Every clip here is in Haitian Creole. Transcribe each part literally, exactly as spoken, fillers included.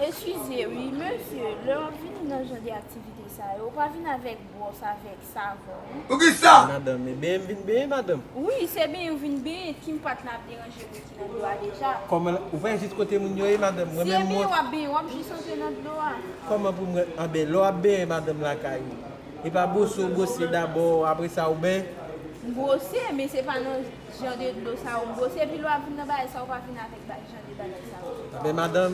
Eskize wi, mesye, lè w ap vini nan jan de aktivite sa yo, ou pa vin avèk bwòs, avèk savon. Poukisa? Madanm, e benyen m vin benyen, madanm. Wi, se benyen w vin benyen, Kim pa t nan ap deranje moun ki nan dlo a deja. Kòman, ou wè jis kote moun yo ye, madanm? Mwen menm, mwen. Se benyen w ap benyen, w ap jis antre nan dlo a. Kòman pou mwen, anben, lè w ap benyen madanm lakay ou, e pa bwose w bwose dabò, apre sa ou benyen? M bwose, men se pa nan jan de dlo sa yo m bwose, epi lè w ap vin nan bagay sa yo, pa vin avèk ba-, jan de bagay sa yo. Anben, madanm,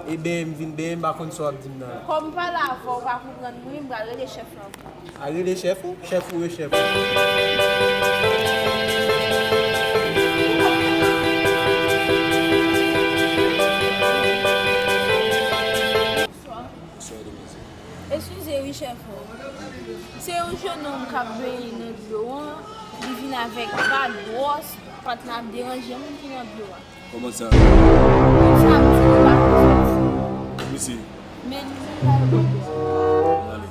e benyen m vin benyen, m pa konn sa w ap di m nan. Kòm m pale avè w, ou pa konprann mwen, m pral rele chèf lan pou ou. A, rele chèf ou? Chèf ou e chèf ou. Bonswa. Bonswa, demwazèl. Eskize wi, chèf. Se yon jennonm k ap benyen nan dlo an, li vin avèk bag, bwòs, pa t nan ap deranje moun ki nan dlo a. Kòman sa? Sa m di li pa konn sa. Misye. Men li menm pa yo konn dlo a. Ale.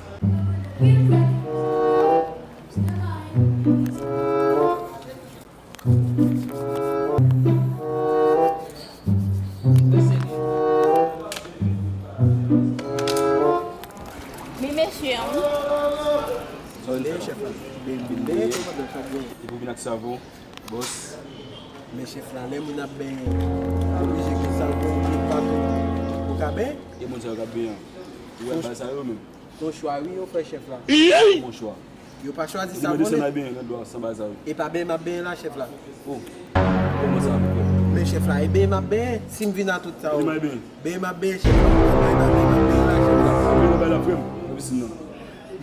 Men mesye an wi. Sa w vin fè, chèf la? Byen, byen, byen. Epi w vin ak savon, bòs. Men chèf la, lè moun ap benyen, oblije gen savon, gen pam. Ou ka benyen? E moun sa yo k ap benyen an? Ou wè bagay sa yo menm? Ton chwa wi yo fè, chèf la. Bon chwa. Yo pa chwazi savon. Li mande si m al benyen nan dlo a san bagay sa yo. E pa benyen m ap benyen la, chèf la. Oh. Kòman sa, frè? Men chèf la, e benyen m ap benyen. Si m vin a tout sa yo. Li mal benyen. Benyen m ap benyen, chèf la. Benyen m ap benyen, m ap benyen la, chèf la. Benyen m ap bay la, frè m. Nan pisin nan.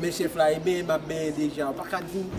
Men chèf la, e benyen m ap benyen deja. Ou pa ka di m.